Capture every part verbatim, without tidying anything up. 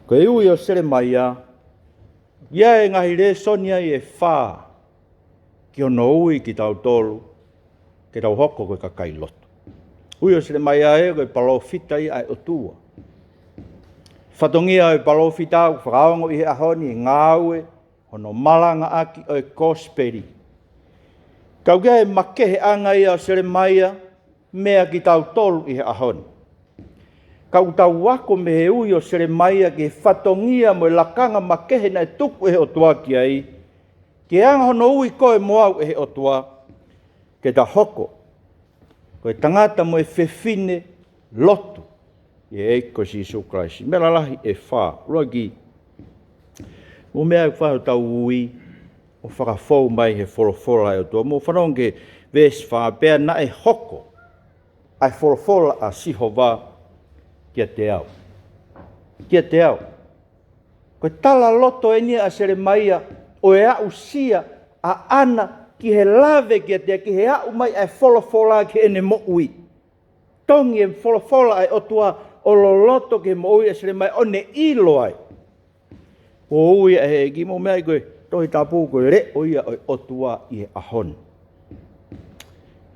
Ko e ui ʻo Selemaia, ʻoku ʻi ai e ngaahi lēsoni ai ʻe fā ki hono ui kitautolu ke tau hoko ko e kakai lotu. Ui ʻo Selemaia ē, ko e palōfita ia ʻa e ʻOtua. Fatongia ʻo e palōfita ʻoku fakaongo ʻi he ʻaho ni, ngāue hono malangaʻaki ʻo e kosipeli. Ka ʻoku ʻi ai e makeheʻanga ia ʻo Selemaia meiate kitautolu ʻi he ʻaho ni. Ka ʻoku tau ako mei he ui ʻo Selemaia ki he fatongia mo e lakanga makehe naʻe tuku ʻe he ʻOtua ki ai, ki he anga hono ui koe mo au ʻe he ʻOtua ke ta hoko ko e tangata mo e fefine lotu ʻi he ʻEiki ko Sīsū Kalaisi. Meʻa lalahi ʻe fā. ʻUluaki, mou meʻa ʻoku fai hotau ui ʻo fakafou mai he folofola ʻa e ʻOtua. Mou fanongo ki he veesi fā: Pea naʻe hoko ʻa e folofola ʻa Sihova kiate au. Kiate au. Ko e talaloto eni ʻa Selemaia ʻo e aʻusia ʻaʻana ki he lave kiate ia, ki he aʻu mai ʻa e folofola ki heʻene moʻui. Tongi e folofola ʻa e ʻOtua ʻo loloto ki he moʻui ʻa Selemaia ʻo ne ʻilo ai. ʻOku ui ʻe he ʻEiki, mou meʻa ʻi ko e Tohi Tapu ko e leʻo ia ʻo e ʻOtua ʻi he ʻaho ni.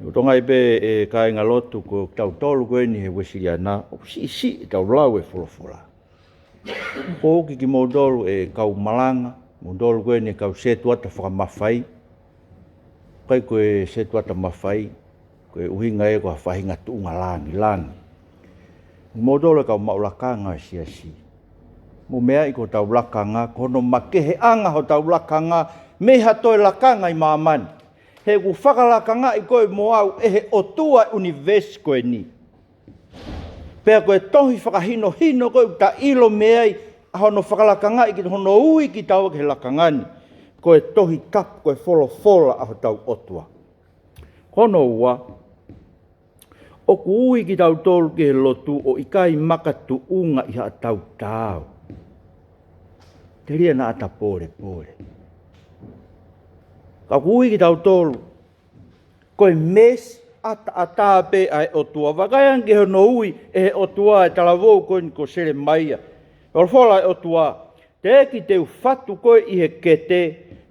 ʻOku tonga ai pē e kāinga lotu ko kitautolu ko eni he Uēsiliana, ʻoku siʻisiʻi ʻetau lau e folofola. ʻOku ou ui kimoutolu e kau malanga, moutolu ko eni e kau setuata fakamafai. ʻIkai ko e setuata mafai, ko e ʻuhinga ia ko ha faʻahinga tuʻunga langilangi. Moutolu e kau maʻu lakanga ʻo e siasi. Mou meʻa ʻi ko hotau lakanga, ko hono makeheʻanga hotau lakanga mei ha toe lakanga ʻi māmani. He ʻoku fakalakangaʻi koe mo au ʻe he ʻOtua e ʻunivēsi ko eni. Pea ko e tohi fakahinohino ko ē ʻoku ta ʻilo mei ai ʻa hono fakalakangaʻi ki hono ui kitaua ki he lakanga ni, ko e Tohi Tapu, ko e folofola ʻa hotau ʻOtua. Ko hono ua, ʻoku ui kitautolu ki he lotu ʻo ʻikai makatuʻunga ʻi haʻatau taau. Telia naʻa ta pōlepole. Ka ʻoku ui kitautolu ko e meesi ʻataʻatā pē ʻa e ʻOtua. Vakai ange ki hono ui ʻe he ʻOtua e talavou ko eni ko Selemaia. Folofola ʻa e ʻOtua: Teʻeki te u fatu koe ʻi he kete,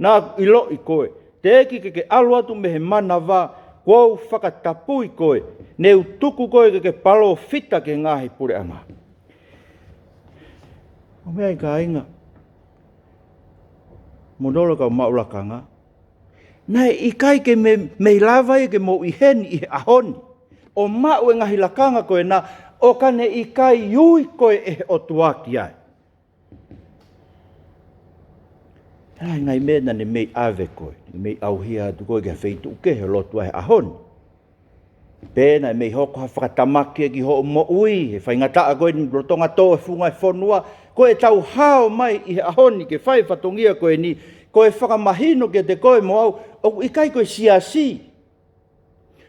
naʻa ku ʻiloʻi koe. Teʻeki ke ke ʻalu atu mei he manava, kuo u fakatapui koe. Ne u tuku koe ke ke palōfita ki he ngaahi puleʻanga. Mou meʻa ʻi kāinga, moutolu kau maʻu lakanga, naʻe ʻikai ke mei, mei lava ia ke mou ʻi heni ʻi he ʻaho ni ʻo maʻu e ngaahi lakanga ko ena, ʻo ka ne ʻikai ui koe ʻe he ʻOtua ki ai. ʻA e ngaahi meʻa naʻa ne mei ʻave koe, ne mei ʻauhia atu koe ki ha feituʻu kehe ʻo lotu ai he ʻaho ni. Pe naʻe mei hoko ha fakatamaki ki hoʻo moʻui, he faingataʻa ko eni lolotonga tō e funga e fonua, ko ʻetau hao mai ʻi he ʻaho ni ke fai e fatongia ko eni, ko e fakamahino kiate koe mo au, ʻoku ʻikai ko e siasi.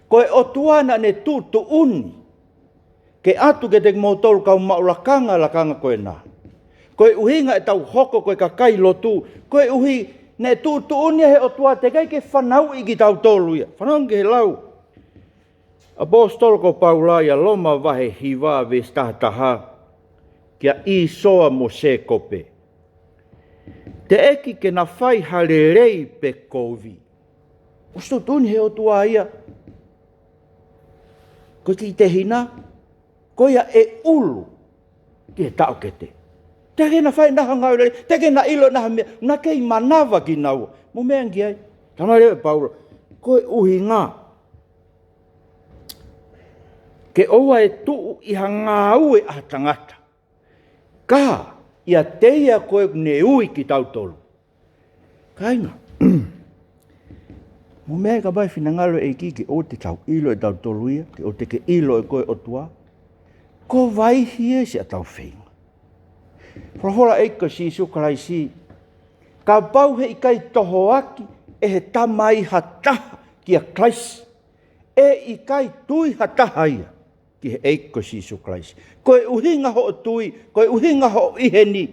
Ko e ʻOtua naʻa ne tuʻutuʻuni ke ʻatu kiate kimoutolu kau maʻu lakanga, lakanga ko ena. Ko e ʻuhinga ʻetau hoko ko e kakai lotu, ko e ʻuhi naʻe tuʻutuʻuni ʻe he ʻOtua teʻeki ai ke fanauʻi kitautolu ia. Fanongo ki he lau ʻa e ʻaposetolo ko Paula ʻia Loma vahe hiva veesi taha taha, kia ʻĪsoa mo Sēkope: Teʻeki ke na fai ha lelei pe kovi. ʻOsi tuʻutuʻuni ʻe he ʻOtua ia ko e kiʻi tehina, ko ia ʻe ʻulu ki he taʻokete. Teʻeki ke na fai ha ngāue lelei, teʻeki ke na ʻilo ha meʻa, na kei manava kinaua. Mou meʻa ange ki ai. Talamai leva ʻe Paula, ko e ʻuhinga ke ʻoua ʻe tuʻu ʻi ha ngāue ʻa ha tangata, ka ʻiate ia ko ē ʻoku ne ui kitautolu. Kāinga, mou meʻa ʻi ka pai finangalo e ʻEiki ke ʻoua te tau ʻilo ʻe tautolu ia, ke ʻoua te ke ʻilo ʻe koe e ʻOtua. Ko e vaʻihi ē siʻa tau feinga. Folofola ʻEiki ko Sīsū Kalaisi, kapau he ʻikai tohoaki ʻe he Tamai ha taha kia Kalaisi, ʻe ʻikai tui ha taha ia ki he ʻEiki ko Sīsū Kalaisi. Ko e ʻuhinga hoʻo tui, ko e ʻuhinga hoʻo ʻi heni,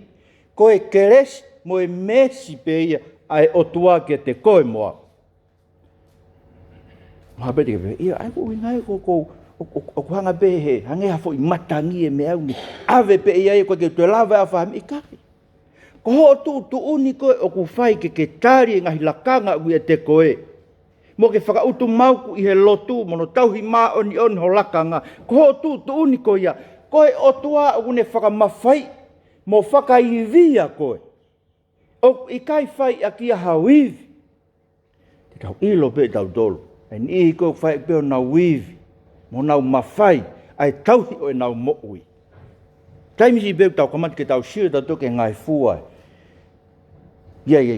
ko e kelesi mo e meesi pē ia ʻa e ʻOtua kiate koe mo au. Mahalo pē te ke pehē, ʻio, ʻa ia ko e ʻuhinga ia ʻoku ou ʻOku, ʻoku, ʻoku hanga pē he, hangē ha foʻi matangi e meʻa ʻoku ne ʻave pē ia ʻe koe ke toe lava ʻa fahami ʻikai. Ko hoʻo tuʻutuʻuni koe ʻoku fai ke ke tali e ngaahi lakanga ʻoku ʻiate koe. Mo ke fakautu mauku ʻi he lotu, mo hono tauhi māʻoniʻoni ho lakanga. Ko hoʻo tuʻutuʻuni ko ia, ko e ʻOtua ʻoku ne fakamafaiʻi, mo fakaivia koe. ʻOku ʻikai fai ʻaki ia ha ivi. Te tau ʻilo pē tautolu. ʻE niʻihi ko e fai pē honau ivi, mo honau mafai, ʻa e tauhi ʻo ʻenau moʻui. Taimi siʻi pē tau kamata ke tau sio tautolu ki he ngaahi fua. ʻIo, ʻio,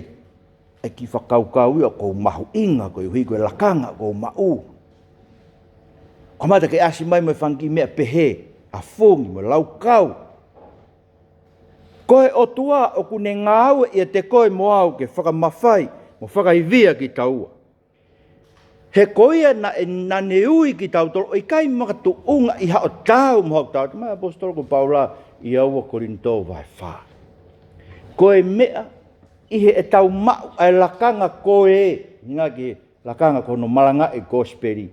ʻa e kiʻi fakakaukau ia ʻoku ou mahuʻinga koeʻuhi ko e lakanga ʻoku ou maʻu. Kamata ke ʻasi mai mo e fanga kiʻi meʻa pehē, ʻa e fungi mo e laukau. Ko e ʻOtua ʻoku ne ngāue ʻiate koe mo au ke fakamafai, mo fakaivia kitaua. He ko ia naʻe, naʻa ne ui kitautolu, ʻo ʻikai makatuʻunga ʻi haʻo taau mo haʻo taau, mai ʻaposetolo ko Paula ʻi he ua Kolinitō vahe fā. Ko e meʻa ʻi heʻetau maʻu ʻa e lakanga ko ē, hinga ki he lakanga ko hono malangaʻi e kosipeli.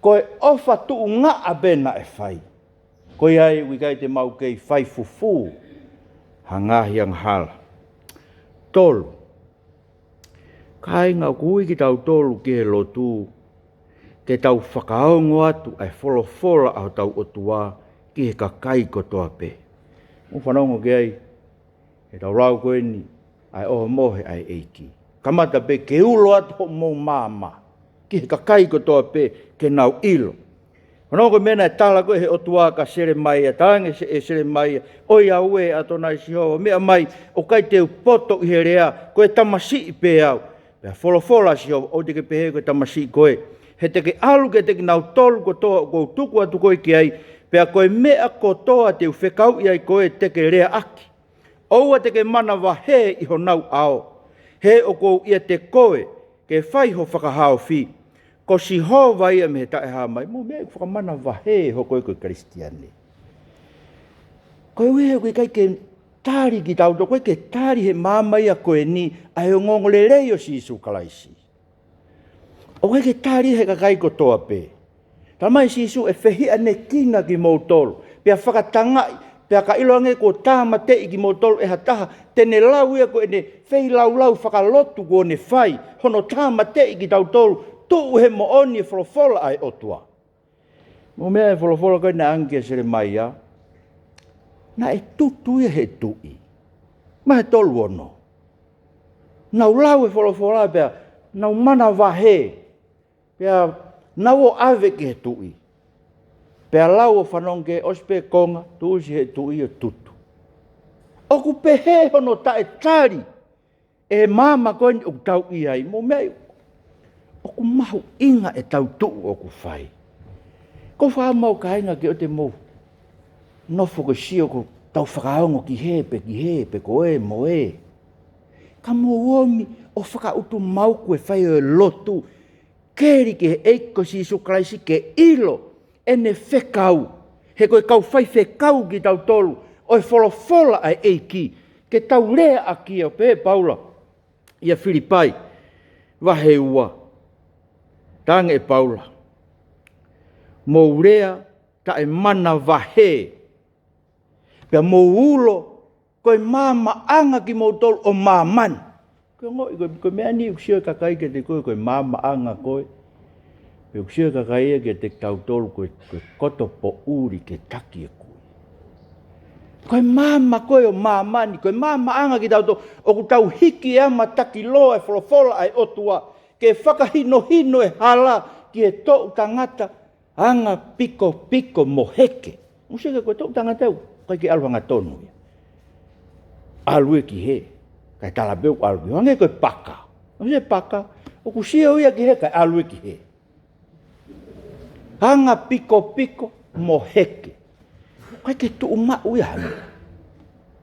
Ko e ʻofa tuʻungaʻa pē naʻe fai. Ko ia ai ʻoku ʻikai te mau kei fai fufū ha ngaahi angahala. Tolu. Kāinga, ʻoku ui kitautolu ki he lotu, ke tau fakaongo atu ʻa e folofola ʻa hotau ʻOtua ki he kakai kotoa pē. Mou fanongo ki ai, he tau lau ko eni, ʻa e ʻohomohe ʻa e ʻEiki. Kamata pē ke ulo atu hoʻomou maama ki he kakai kotoa pē ke nau ʻilo. Fanongo ko e meʻa naʻe tala ko ē he ʻOtua kia Selemaia, talaange ʻe Se-, ʻe Selemaia, ʻOiauē ʻAtonai Sihova, meʻa mai, ʻoku ʻikai te u poto ʻi he lea, ko e tamasiʻi pē au. Pea folofola ʻa Sihova, ʻoua te ke pehē ko e tamasiʻi koe. He te ke ʻalu kiate kinautolu kotoa ʻoku ou tuku atu koe ki ai, pea ko e meʻa kotoa te u fekauʻi ai koe te ke leaʻaki. ʻOua te ke manavahē ʻi honau ʻao. He ʻoku ou ʻiate koe, ke fai ho fakahaofi. Ko Sihova ia mei he taʻehāmai. Mou meʻa ʻoku fakamanavahē hoko ʻi he Kalisitiane. Koeʻuhi he ʻoku ʻikai ke tali kitautolu, ʻoku ʻikai ke tali he maama ia ko eni ʻa e ongoongolelei ʻo Sīsū Kalaisi. ʻOku ʻikai ke tali he kakai kotoa pē. Talamai ʻe Sīsū ʻe fehiʻanekina kimoutolu, pea fakatangaʻi, pea ka ʻiloange kuo tāmateʻi kimoutolu ʻe ha taha, te ne lau ia ko ʻene feilaulau fakalotu kuo ne fai, hono tāmateʻi kitautolu, tuʻu he moʻoni e folofola ʻa e ʻOtua. Mou meʻa e folofola ko ē naʻe ʻange kia Selemaia, naʻe tutu ia he tuʻi. Vahe tolu ono. Nau lau e folofola pea nau manavahē. Pea nau ō ʻo ʻave ki he tuʻi. Pea lau ʻo fanongo ki he ʻosi pē konga, tuʻusi he tuʻi ʻo tutu. ʻOku pehē hono taʻetali ʻe he maama ko eni ʻoku tau ʻi ai. Mou meʻa ʻoku mahuʻinga ʻetau tuʻu ʻoku fai. Ko e fakaʻamu au kāinga ke ʻoua te mou nofo ko e sio ko ʻetau fakaongo ki hē pe ki hē pe ko ē mo ē. Ka mou omi ʻo fakautu mauku e fai ʻo e lotu. Keli ki he ʻEiki ko Sīsū Kalaisi ke ʻilo ʻene fekau. He ko e kau faifekau kitautolu ʻo e folofola ʻa e ʻEiki. Ke tau leaʻaki ia, pehē ʻe Paula ʻia Filipai vahe ua. Talaange ʻe Paula, mou lea taʻemanavahē. Pea mou ulo ko e maamaʻanga kimoutolu ʻo māmani. Ko e ongoʻi, ko e, ko e meʻa ni ʻoku sio e kakai kiate koe, ko e maamaʻanga koe. Pea ʻoku sio e kakai ia kiate kitautolu ko e, ko e koto poʻuli ke taki e kui. Ko e maama koe ʻo māmani, ko e maamaʻanga kitautolu, ʻoku tau hiki e ama taki loa e folofola ʻa e ʻOtua, ke fakahinohino e hala ki he toʻu tangata, anga pikopiko mo heke. Mou sio ki he ko e toʻu tangata ʻoku ʻikai ke ʻalu hangatonu ia. ʻAlu ia ki hē. Kae tala pē ʻoku ʻalu ia. Hangē ko e paka. Mou sio paka. ʻOku sio ia ki hē kae ʻalu ia ki hē. Anga pikopiko mo heke. ʻIkai ke tuʻu maʻu ia hangē.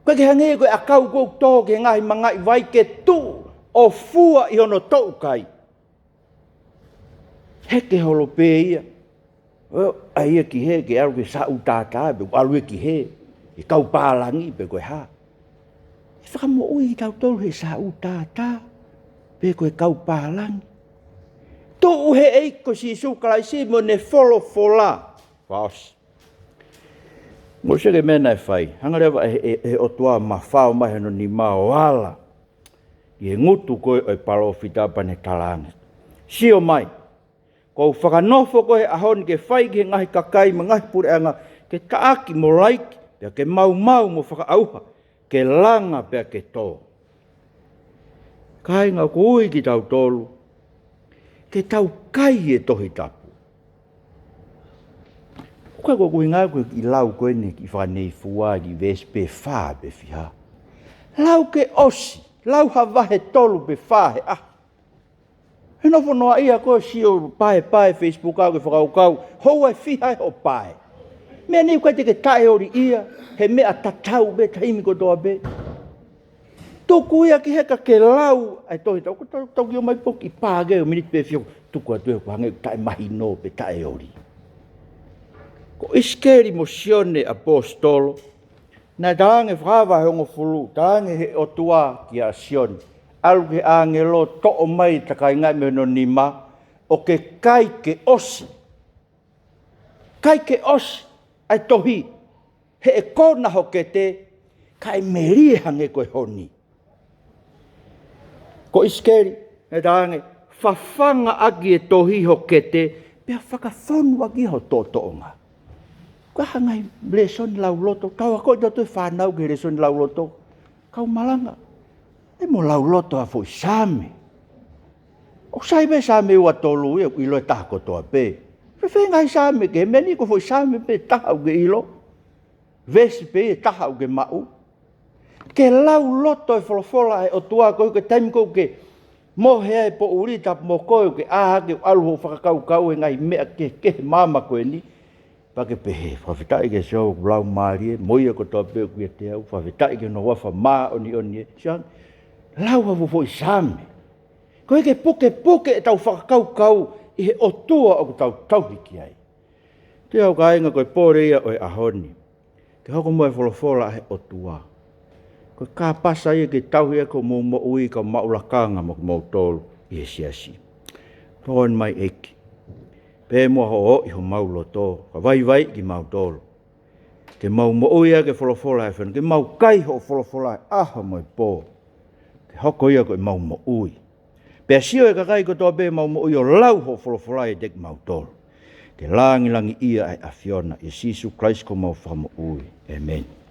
ʻIkai ke hangē ko e ʻakau ʻoku tō ki he ngaahi mangaʻi vai ke tuʻu ʻo fua ʻi hono toʻukai. Heke holo pē ia. ʻO, ʻai ia ki hē, ke ʻalu ke sāʻu tātā, pe ʻalu ia ki hē, ke kau pālangi, pe ko e hā. ʻE fakamoʻui kitautolu he sāʻu tātā, pe ko e kau pālangi. Tuʻu he ʻEiki ko Sīsū Kalaisi mo ʻene folofola. Fakaʻosi. Mou sio ki he meʻa naʻe fai. Hanga leva ʻe he, ʻe he ʻOtua ʻo mafao mai hono nima ʻo ala ʻi he ngutu ko ē ʻo e palōfita pea ne talaange, sio mai, kuo u fakanofo koe he ʻaho ni ke fai ki he ngaahi kakai mo e ngaahi puleʻanga, ke taʻaki mo laiki, pea ke maumau mo fakaʻauha, ke langa pea ke tō. Kāinga, ʻoku ui kitautolu ke tau kai e Tohi Tapu. ʻOku ʻikai ko e ʻuhinga ko e kiʻi lau ko eni, kiʻi fakaneifua, kiʻi veesi pē fā pe fiha. Lau ke ʻosi, lau ha vahe tolu pe fā he ʻaho. He nofo noaʻia koe ʻo sio paepae Facebook ʻo ke fakakaukau, houa ʻe fiha ʻe hoʻo pae. Meʻa ni ʻoku ʻikai te ke taʻeoliʻia he meʻa tatau pē taimi kotoa pē. Tuku ia ki he ka ke lau ʻa e Tohi Tapu, ʻoku tau, tau kiʻi ō mai pē ʻo kiʻi pā ke ʻo miniti pē fiha, tuku atu ē, ʻoku hangē ʻoku taʻemahino pe taʻeoli. Ko ʻIsikeli mo Sione ʻAposetolo, naʻe talaange, Fakahā vahe hongofulu, talaange ʻe he ʻOtua kia Sione, ʻalu ki he ʻāngelo, toʻo mai e takai ngaʻi mei hono nima, ʻo ke kai ke ʻosi. Kai ke ʻosi ʻa e tohi, he ʻe kona ho kete, kae melie hangē ko e honi. Ko ʻIsikeli, naʻe talaange, fafanga ʻaki e tohi ho kete, pea fakafonu ʻaki ho toʻotoʻonga. Ko e hā e ngaahi lēsoni lauloto, tau akoʻi tautolu e fānau ki he lēsoni lauloto, kau malanga. ʻE mo lauloto ha foʻi Saame. ʻOku sai pē Saame ua tolu ia, ʻoku ʻilo ʻe he taha kotoa pē. Fēfē ngaahi Saame kehe, meʻa ni ko e foʻi Saame pē ʻe taha ʻoku ke ʻilo. Veesi pē ʻe taha ʻoku ke maʻu. Ke lauloto e folofola ʻa e ʻOtua koeʻuhi ko e taimi ko ē ʻoku ke mohe ai e poʻuli, tapu mo koe ʻoku ke ʻā hake ʻo ʻalu hoʻo fakakaukau he ngaahi meʻa kehekehe māmani ko eni. Pea ke pehē, fakafetaʻi ki he Sihova ʻoku laumālie, mo ia kotoa pē ʻoku ʻiate au, fakafetaʻi ki hono huafa māʻoniʻoni ē. Sio ange, lau ha foʻi Saame. Koeʻuhi ke pukepuke ʻetau fakakaukau ʻi he ʻOtua ʻoku tau tauhi ki ai. Te u, kāinga, ko e pole ia ʻo e ʻaho ni, ke hoko mo e folofola ʻa e ʻOtua ko e kāpasa ia ke tauhi ʻaki homou moʻui, kau maʻu lakanga mo kimoutolu ʻi he siasi. Tokoni mai ʻEiki, pea mo hoʻo ʻoʻi homau loto, kau vaivaiʻi kimautolu ke mau moʻui ʻaki e folofola ʻa e ʻAfiona, ke mau kai hoʻo folofola he ʻaho mo e pō, ke hoko ia ko ʻemau moʻui. Pea sio e kakai kotoa pē ʻemau moʻui ʻo lau hoʻo folofola ʻiate kimautolu, ke langilangiʻia ʻa e ʻAfiona, ʻia Sīsū Kalaisi ko homau Fakamoʻui. ʻĒmeni.